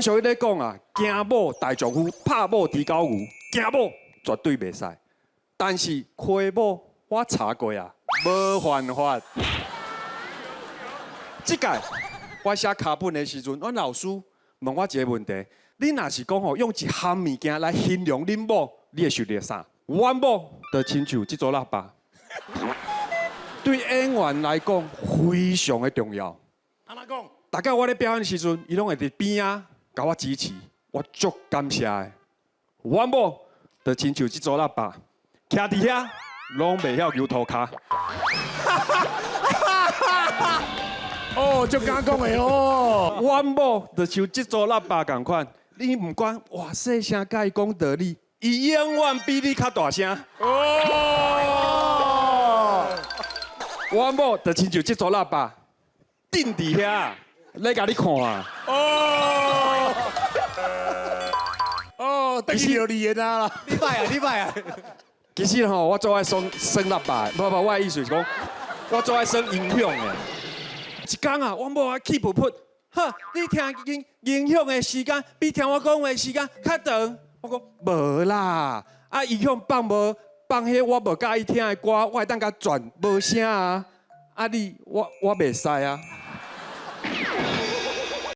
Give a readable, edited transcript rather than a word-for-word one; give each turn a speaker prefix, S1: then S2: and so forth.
S1: 灣俗語咧講啊，驚某大丈夫，拍某豬狗牛，驚某絕對袂使。但是虧某，我查過啊，無犯法。這屆我寫腳本的時陣，阮老師問我一個問題：你若是講吼用一項物件來形容恁某，你會想著啥？阮某就親像這組喇叭，對演員來講非常的重要。
S2: 按怎講？
S1: 逐擺我咧表演的時陣，伊攏會佇邊仔共我支持，我足感謝的。阮某就親像這組喇叭，徛佇遐攏袂曉搝塗跤。
S2: 哦，足敢講的哦。
S1: 阮某就像這組喇叭仝款，你毋管偌細聲共伊講道理，伊永遠比你較大聲。
S2: 哦。
S1: 阮某就親像這組喇叭，釘佇遐咧共你看啊。
S2: 哦。哦，等於有留言啊啦。
S3: 你歹啊，你歹啊。
S1: 其實吼，我做愛耍耍喇叭的，無無，我的意思是講，我做愛耍音響的。一工啊，我某啊氣噗噗，哈，你聽音音響的時間比聽我講話的時間較長。我講無啦，啊音響放無放彼我無佮意聽的歌，我會當共轉無聲啊。啊你我袂使啊。